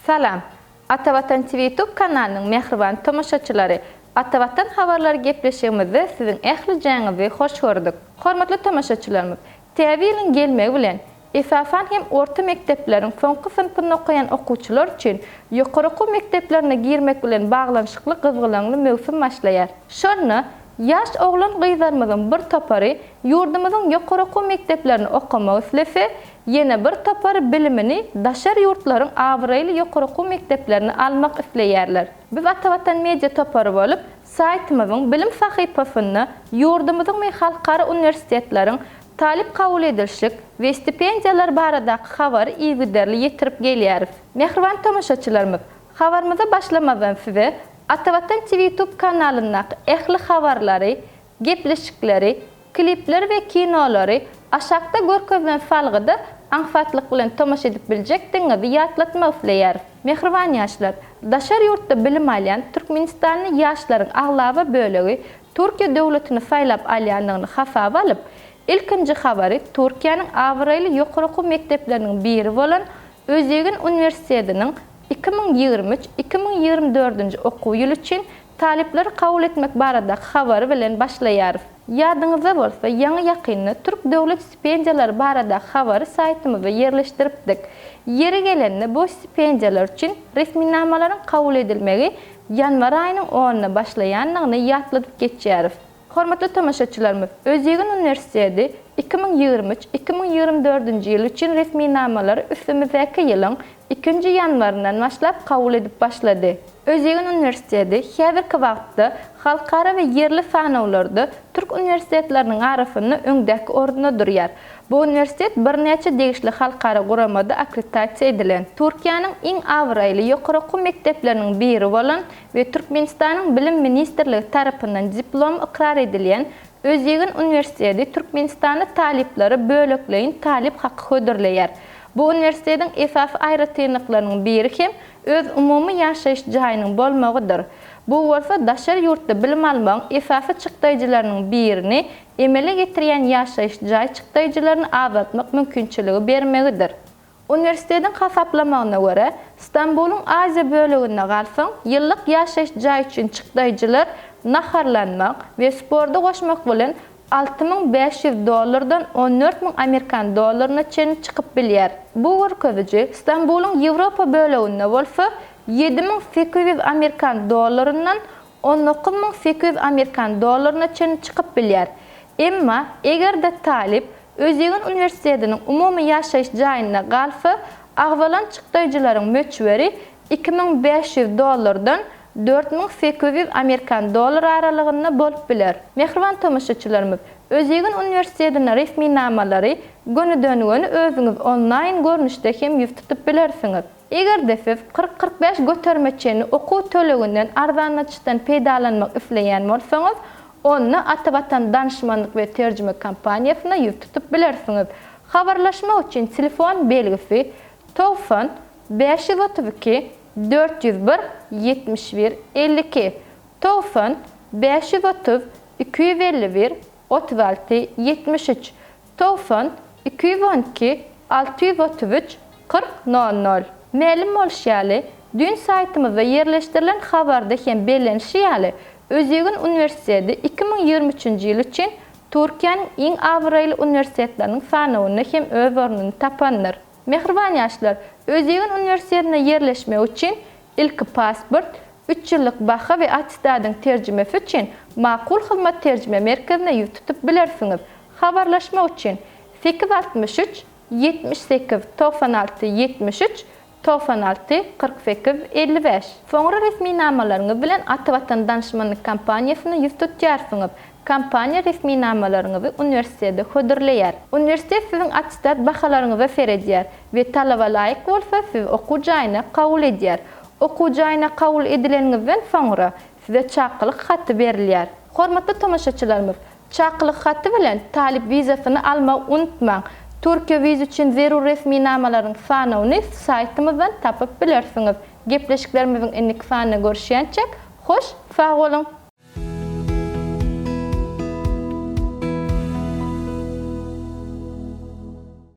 Salam! Atavatan TV YouTube kanalynyň mähriban tomaşaçylary! Atavatan habarlary gepleşigimizde siziň ählijäňizi hoş gördük. Hormatly tomaşaçylarymyz, Täze ýylyň gelmegi bilen, esasan hem orta mekdepleriň soňky synpynda okaýan okuwçylar üçin ýokary okuw mekdeplerine girmek bilen baglanyşykly gyzgalaňly möwsüm başlaýar. Şonda ýaş oglan-gyzlarymyzyň bir topary ýurdumyzyň ýokary okuw mekdeplerinde okamak islese, ýene bir topary bilimini daşary ýurtlaryň abraýly ýokary okuw mekdeplerinde almak isleýärler. Biz Atavatan Media topary bolup, saýtymyzyň bilim sahypasynda ýurdumyzyň we halkara uniwersitetleriň talyp kabul edilişik we stipendiýalar baradaky habary yzygiderli ýetirip gelýäris. Mähriban tomaşaçylarymyz, habarymyza başlamazdan size Atavatan TV YouTube kanalyndaky ähli habarlary, gepleşikleri, klipleri we kinolary aşakda görkezilen salgyda aňsatlyk bilen tomaşa edip biljekdigiňizi ýatlatmak isleýäris. Mähriban ýaşlar! Daşary ýurtda bilim alýan türkmenistanly ýaşlaryň aglaba bölegi Türkiýe döwletini saýlap alýandygyny hasaba alyp, ilkinji habary Türkiýäniň abraýly ýokary okuw mekdepleriniň biri bolan Özýegin uniwersitetiniň 2023, 2024-nji okuw ýyly üçin talyplary kabul etmek baradaky habary bilen başlaýarys. Ýadyňyzda bolsa, ýaňy-ýakynda türk döwlet stipendiýalary baradaky habary saýtymyzda ýerleşdiripdik. Ýeri gelende, bu stipendiýalar üçin resminamalaryň kabul edilmegi ýanwar aýynyň onuna başlaýandygyny ýatladyp geçýäris. Hormatly tomaşaçylarymyz, Özýegin uniwersiteti 2023, 2024-nji ýyl üçin resminamalary üstümizdäki ýylyň ikinji ýanwaryndan başlap kabul edip başlady. Özýegin uniwersiteti häzirki wagtda halkara we ýerli sanawlarda türk uniwersitetleriniň arasynda öňdäki orunda durýar. Bu uniwersitet birnäçe degişli halkara guramada akkreditasiýa edilen. Türkiýäniň iň abraýly ýokary okuw mekdepleriniň biri bolan we Türkmenistanyň Bilim ministrligi tarapyndan diplom ykrar edilýän Özýegin uniwersiteti türkmenistanly talyplara bölekleýin talyp haky hödürleýär. Bu uniwersitetiň esasy aýratynlyklarynyň biri hem öz umumy ýaşaýyş jaýynyň bolmagydyr. Bu bolsa daşary ýurtda bilim almagyň esasy çykdaýjylarynyň birini emele getirýän ýaşaýyş jaý çykdaýjylaryny azaltmak mümkinçiligi bermegidir. Uniwersitetiň hasaplamagyna görä, Stambulyň Aziýa böleginde galsaň, ýyllyk ýaşaýyş jaý üçin çykdaýjylar naharlanmak we spordy goşmak bilen 6500 dollardan 14 müň amerikan dollaryna çenli çykyp bilýär. Bu görkeziji Stambulyň Ýewropa böleginde bolsa 7800 amerikan dollaryndan 19800 amerikan dollaryna çenli çykyp bilýär. Emma, eger-de talyp Özýegin uniwersitetiniň umumy ýaşaýyş jaýynda galsa, agzalan çykdaýjylaryň möçberi 2500 dollardan 4800 amerikan dollary aralygynda bolup biler. Mähriban tomaşaçylarymyz, Özýegin uniwersitetine resminamalary gönüden-göni özüňiz onlaýn görnüşde hem ýüz tutup bilersiňiz. Eger-de siz 40-45 göterime çenli okuw töleginden arzanladyşdan peýdalanmak isleýän bolsaňyz, onda Atavatan danyşmanlyk we terjime kompaniýasyna ýüz tutup bilersiňiz. Habarlaşmak üçin telefon belgisi, 90 532 401 71 52, 90 530 251 36 73, 90 212 633 40 nol nol. Mälim bolşy ýaly, düýn saýtymyzda ýerleşdirilen habarda hem bellenişi ýaly, Özýegin uniwersiteti 2023-nji ýyl üçin Türkiýäniň iň abraýly uniwersitetleriniň sanawynda hem öz ornuny tapandyr. Mähriban ýaşlar, Özýegin uniwersitetine ýerleşmek üçin ilki pasport, üç ýyllyk baha we attestadyň terjimesi üçin Makul Hyzmat terjime merkezine ýüz tutup bilersiňiz. Habarlaşmak üçin, 863 78 96 73 96 48 55. Soňra resminamalaryňyz bilen Atavatan danyşmanlyk kompaniýasyna ýüz tutýarsyňyz. Kompaniýa resminamalaryňyzy uniwersitete hödürleýär. Uniwersitet siziň attestat bahalaryňyza seredýär we talaba laýyk bolsa sizi okuw jaýyna kabul edýär. Okuw jaýyna kabul edileniňizden soňra size çakylyk haty berilýär. Hormatly tomaşaçylarymyz, Çakylyk haty bilen talyp wizasyny almagy unutmaň! Türkiýe wiza üçin zerur resminamalaryň sanawyny saýtymyzdan tapyp bilersiňiz. Gepleşiklerimiziň indiki sanynda görüşýänçäk, hoş sag boluň!